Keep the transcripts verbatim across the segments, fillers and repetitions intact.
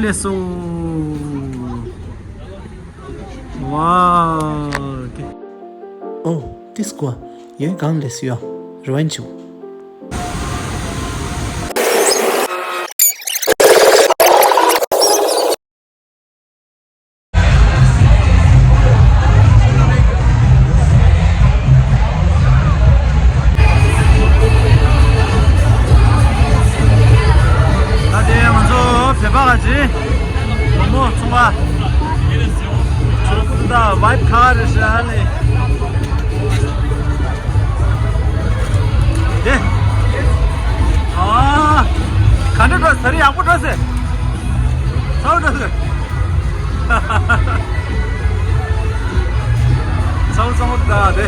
ལས་སོ། ཝའོ། ཨོ། ཏིས་ཀོ། ཡོད་གང་ལས་སུ་ཡོད། རུ་ཝན་ཆུ། ད་དེ་ང་ཚོ་བོད་པ་ག་ཅི། ལོ་མོ་ཚོང་པ། ཆོ་གུ་དང་བའིབ་ག་རེ་ཤ་ལེ། དེ། ཨ། ག་འདྲ་འགྲོ་ཟེར། ཡག་པོ་འགྲོ་ཟེར། ཚ་བོ་འགྲོ་ཟེར། ཚ་བོ་ཚ་བོ་ད་དེ།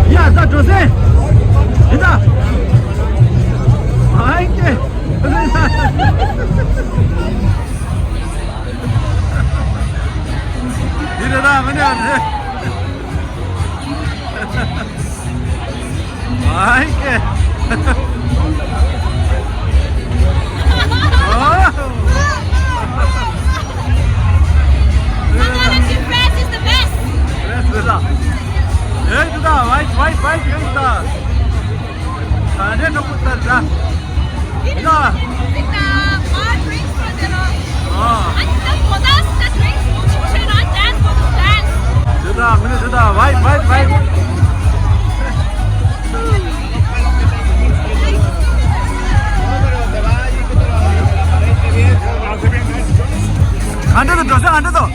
ཡ་ད་འགྲོ་སེ། ཡིན་ད། ཨ་ཀེ། འདི་རེད་ད། མི་འདྲ་རེད། ཨ་ཀེ། Bangladeshi fresh is the best. རེད་ད། ཨེ་འདི་ད། ཝའིབ་ཝའིབ་ཝའིབ་ཡོད་ད། ད་རེད་ནོ་ཀུ་ད་ད། འདི་ད། འདི་ད། མ་ཌིང་སི་ཁྲོད་དེ་རོ། ཨ། And the Buddha's the drinks, you should not dance, go to dance. འདི་ད། མི་འདི་ད། ཝའིབ་ཝའིབ་ཝའིབ། ག་འདྲ་འདུག་འགྲོ་ས་ག་འདྲ་འདུག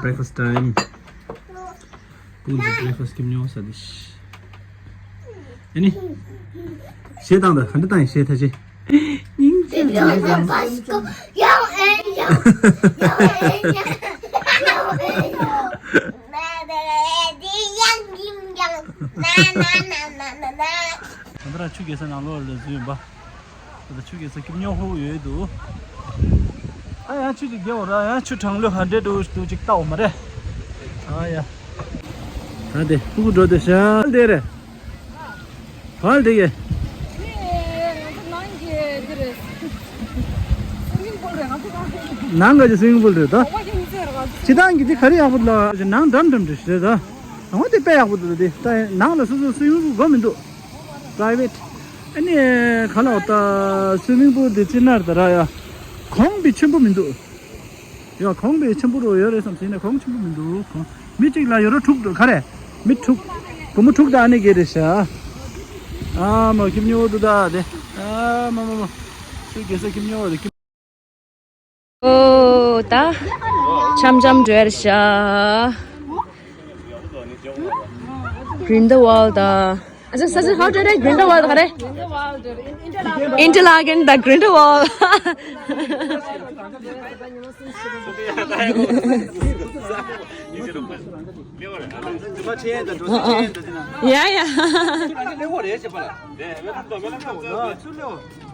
Breakfast time. ཀུན་གྱིས་breakfast ཁེམ་ཉོ་ས་དེ། ཨ་ནི། གཞས་བཏང་དང་ག་འདྲ་བཏང་ཡིན་གཞས་ཐ་ཆེ། སྙིང་རྗེ་མ་ཡོང་ཨེ་ཡོང་། ཡོང་ཨེ་ཡོང་། ཡོང་ཨེ་ཡོང་། ད་ལྟ་རང་ཆུ་རྐྱལ་ས་ནང་ལོགས་ལ་འཛུལ་ཡིན་པ། ད་ལྟ་ཆུ་རྐྱལ་ས་ཁེམ་ཉོ་ཧོ་ཡོད་འདུག་ཨ་ཡང་ཆུ་ཅིག་རྒྱལ་བ་ར་ཡང་ཆུ་གྲང་ལོས་ཧ་འདྲེ་འགྲོ་འདུག་ཅིག་ལྟ་འོ་མ་རེད། ཨ་ཡ། ད་དེ་ཕྲུ་གུ་འགྲོ་དེ་ཤ་དེ་རེད། ག་ལ་དེ་གས། ནང་ག་ཅི་སུ་ཝིང་པུལ་རེད་ད། སྤྱི་བཏང་གི་དེ་ག་རེ་ཡག་པོ་འདུག་ལ་ནང་འགྲམ་འགྲམ་དུ་ཞེས་ད། ཨོ་དེ་དཔེ་ཡག་པོ་འདུག་ལ་དེ་ད་ནང་ལ་སོ་སོ་སུ་ཝིང་པུལ་དགོས་མི་འདུག private། ཨ་ནི་ག་ལ་འོ་ད་སུ་ཝིང་པུལ་དེ་ཅི་ནར་ད་ར་ཡ། གོང་པའི་ཆེན་པོ་མི་འདུག་ཡ་གོང་པའི་ཆེན་པོ་རུ་ཡོད་རེད་བསམ་སྲིད་ན་གོང་ཆེན་པོ་མི་འདུག་གོང་མི་གཅིག་ལ་ཡོད་རོ་དྲུག་འདུག་ག་རེ། མི་དྲུག་བུ་མོ་དྲུག་དང་ཨ་ནེ་གེ་རེད་ཤག་ཨ་མ་ཁེམ་ཉོ་འདུག་ད་དེ། ཨ་མ་མ་མ། ཆུ་རྐྱལ་ས་ཁེམ་ཉོ་དེ་ཁེམ། ཨོ་ད། འཆམ་འཆམ་འགྲོ་ཡ་རེད་ཤག Grindelwald ད། ཨ་ཅག་ས་ཅག་ཧའོ་ཏུ་ཌེ་Grindelwald ག་རེ། Interlaken ད་Grindelwald། ཡ་ཡ།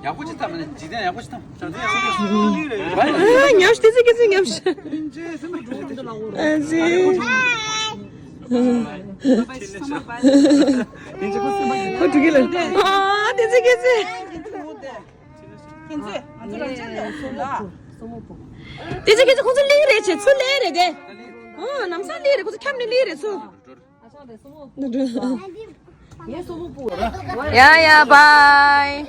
ཡག་པོ་ཅིག་ཐམ་ནས་འཇིག་རྟེན་ཡག་པོ་ཅིག་ཐམ་ནས་འཇིག་རྟེན་ཡག་པོ་ཅིག་ཐམ། ཉམས་ཏི་ཙི་ཀི་ཙི་ཉམས། ཨ་ཙི། ཁོ་འགྲོ་གི་ལ། ཨ་ཏི་ཙི་ཀི་ཙི། ཏི་ཙི་ཀི་ཙི་ཁོང་ཚོ་ལི་རེད་ཆེ་ཚུར་ལི་རེད་དེ། ཨ་ནམ་སང་ལི་རེད་ཁོང་ཚོ་ཁྱམས་ནས་ལི་རེད་ཚུར། ཡ་ཡ་བའི།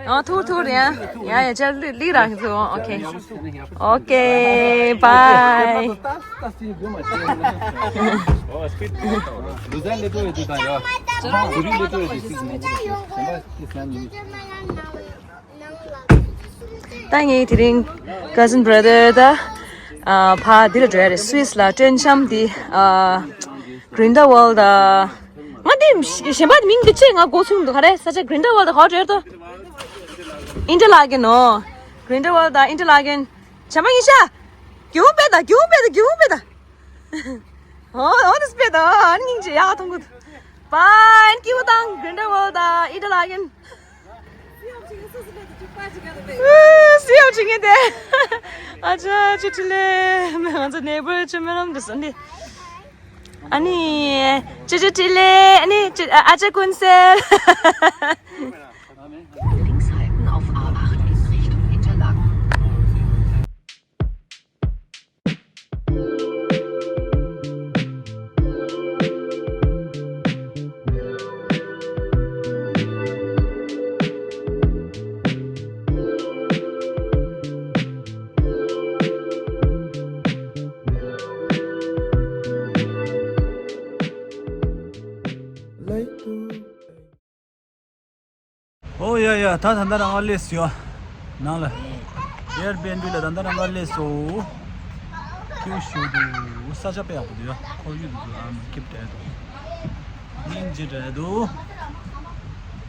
ཨ་ཐུར་ཐུར་ཡ། ཡ་ཡ་ཅར་ལི་ལི་རང་ཚུར། ཨོ་ཁེ། ཨོ་ཁེ་བའི། ད་ངའི་དེ་རིང་cousin brother ད་ཨ་ཕ་འདི་ལ་འགྲོ་ཡ་རེད། སུད་སི་ལ་སྤྲོ་འཆམ་འདི་ཨ་Grindelwald ད། ང་འདི་གཞན་པ་མིང་འདི་ཅེས་ང་མགོ་ཚོས་མི་འདུག་ག་རེ་ས་ཆ་Grindelwald ད་ག་བར་འགྲོ་ཡ་རེད་དོ། Interlaken ནོ། Grindelwald ད་Interlaken བྱ་མ་ཡིན་ཤ། རྒྱུ་བོ་པེ་ད་རྒྱུ་བོ་པེ་ད་རྒྱུ་བོ་པེ་ད། ཨོ་ཨོ་དེ་སྤེ་ད་ཨ་ནི་སྙིང་རྗེ་ཡག་མཐོང་གི་འདུག་པའི་ཀི་བོ་དང་Grindelwald ད་Interlaken། སི་ཡོམ་ཆིང་ངེ་དེ། ཨ་ཅག་ཅི་ཁྲི་ལེ། ང་ཚོ་neighbor ཆུ་མེ་རམ་དུ་སོན་དེ། ཨ་ནི། ཅི་ཅི་ཁྲི་ལེ། ཨ་ནི་ཅི་ཨ་ཅག་ཀུན་གསལ། Links halten auf A acht in Richtung Interlaken. ཨོ་ཡ་ཡ། ད་ད་ལྟ་རང་ང་སླེབས་ཡོད། ནང་ལ། Airbnb ལ་ད་ལྟ་རང་ང་སླེབས་སོང་། ཁྱིའུ་ཞུ་འདུག་ས་ཆ་དཔེ་ཡག་པོ་འདུག་ཡ། ཁོར་ཡུག་འདུག་ཨ་མ་ཁེབ་བྲལ་འདུག་སྙིང་རྗེ་བྲལ་འདུག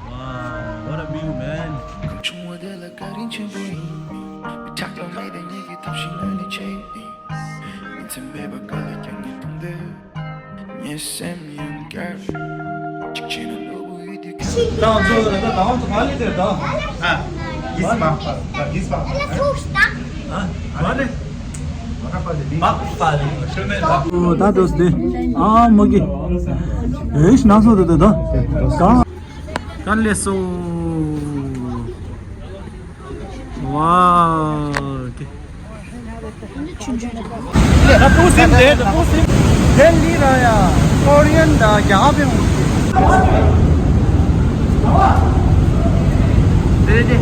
Wow, what a view, man. ད་ང་ཚོ་ད་ད་ང་ཚོ་ག་ལེ་དེ་ད། ཨ། ཡིས་མ་ཡིས་མ། ཨ། ག་ལེ། མ་པ་ལེ་ཤོད་མེད་ད། ཨོ་ད་དོ་སྟེ། ཨ་མ་གི། ཨེ་ཤི་ན་སོ་ད་ད་ད། ད་ལེ་སོ། ཝའོ། ད་ཏུ་སིམ་དེ་ད་ཏུ་སིམ། དེ་ལི་ར་ཡ། ཀོ་རི་ཡན་ད་རྒྱ་གར་བའི་འོང་། དེ་དེ།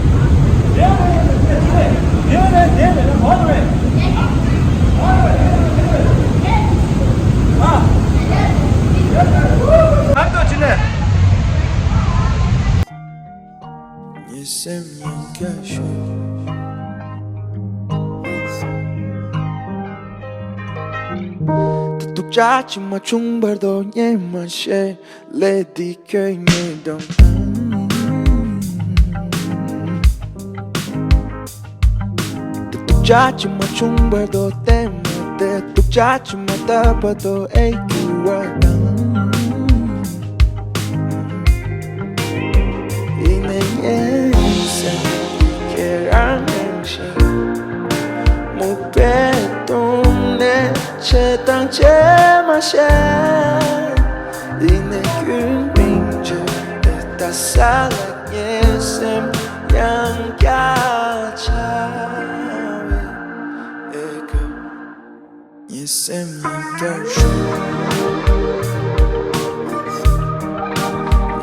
ངའི་སེམས་ཡང་བསྐྱར་ཤོར། བྱ་ཅི་མ་བྱུང་བར་དོ་ཉེས་མ་ཤེས། ལས་འདི་ཁྱོད་ཉེས་དང་། དུག་ཅག་ཅི་མ་བྱུང་བར་དོ་བལྟས་མ་བལྟས། དུག་ཅག་ཅི་མ་བཏབ་པར་དོ་ཨེ་གྱུར་བ་དང་། ཡིན་ནའི་ངའི་སེམས་ཀྱི་ཁྱེད་རང་ནས་ཤེས། མུ་པའི་དུང་ནས་ཆེ་དང་ཆེ་མ་ཤེས། ཡིན་ནའི་ཁྱོད་མིང་བརྗོད་དེ་ལྟ་ས་ལ། ངའི་སེམས་ཡང་བསྐྱར་འཆར་བའི་ཨེ་ཀ་ངའི་སེམས་ཡང་བསྐྱར་ཞུ།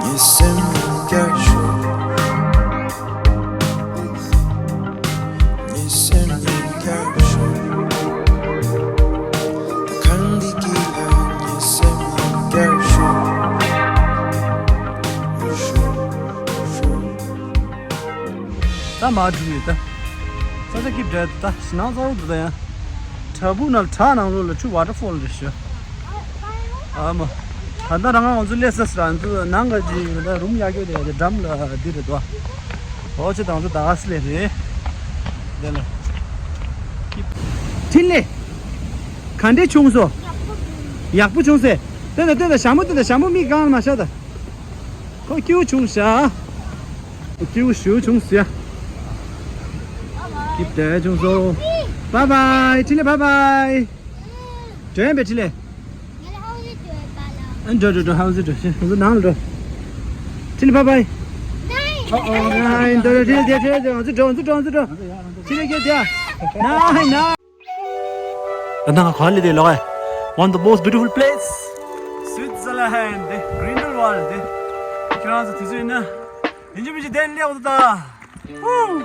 ངའི་སེམས་ཡང་བསྐྱར་ཞུ། ངའི་སེམས་ཡང་བསྐྱར་ཞུ། ད་གང་འདི་གི་ལ་ངའི་སེམས་ཡང་བསྐྱར་ཞུ། ཞུ། ཞུ། ད་མར་འགྲོ་ཡོད་ད། ས་ཆ་སྐྱིད་འདྲ་ད་ཞེད་སྣང་ཚ་བོ་འདུག་ད་ཡང་། བྲག་ཕུག་ནང་བྲག་ནང་ལོགས་ལ་ཆུ་ཝ་ཊར་ཕོལ་རེད་ཤག་ཨ་མ། ད་ལྟ་རང་ང་ང་ཚོ་སླེབས་ས་ར་ང་ཚོ་ནང་ག་ཅིག་ད་རུམ་ཡག་ཡོད་དེ་ཡ་དེ་འགྲམ་ལ་འདི་རེད་དོ། འོ་ཆེ་དང་ཚོ་ད་ག་སླེབས་རེད། དེ་ལ། འཕྲིན་ལས། ག་འདྲས་བྱུང་སོང་། ཡག་པོ་བྱུང་སེ། ལྟོས་དང་ལྟོས་དང་ཞྭ་མོ་ལྟོས་དང་ཞྭ་མོ་མིག་གང་ལ་མ་ཤར་ད། ཁོ་སྐྱིད་པོ་བྱུང་ཤག་སྐྱིད་པོ་ཞེ་པོ་བྱུང་ཟེར། སྐྱིད་པོ་བྱུང་སོང་། བཱའི་བཱའི། འཕྲིན་ལས་བཱའི་བཱའི། འགྲོ་ཡིན་པས་འཕྲིན་ལས། ཨ་འགྲོ་འགྲོ་འགྲོ། ཧའོ་སི་འགྲོ། ང་ཚོ་ནང་ལ་འགྲོ། འཕྲིན་ལས་བཱའི་བཱའི། ཨོ་ཨོ། ནའི་འགྲོ་འགྲོ། འཕྲིན་ལས་བསྡད། འཕྲིན་ལས་བསྡད། ང་ཚོ་འགྲོ། ང་ཚོ་འགྲོ། ང་ཚོ་འགྲོ། འཕྲིན་ལས་ཁྱེད་བསྡད། ནའི་ནའི། ད་ང་ག་ལ་དེ་ལོག་ཨེ། One of the most beautiful place. Switzerland དེ། Grindelwald དེ། ཁྱེད་རང་ཚོ་དུས་ཚོད་ཡིན་ན། ཡིན་གཅིག་མིན་གཅིག་དེ་སླེབས་འོང་ད། ཧུ།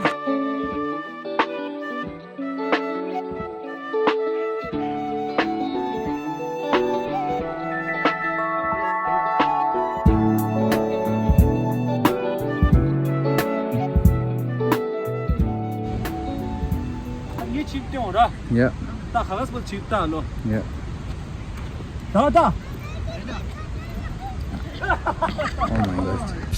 ངས་ཆིབས་སྟོན་ར། ཡ། ད་ཁ་ལག་སྤོ་ཆིབས་ད་ལོ། ཡ། ད་ད། Oh my God.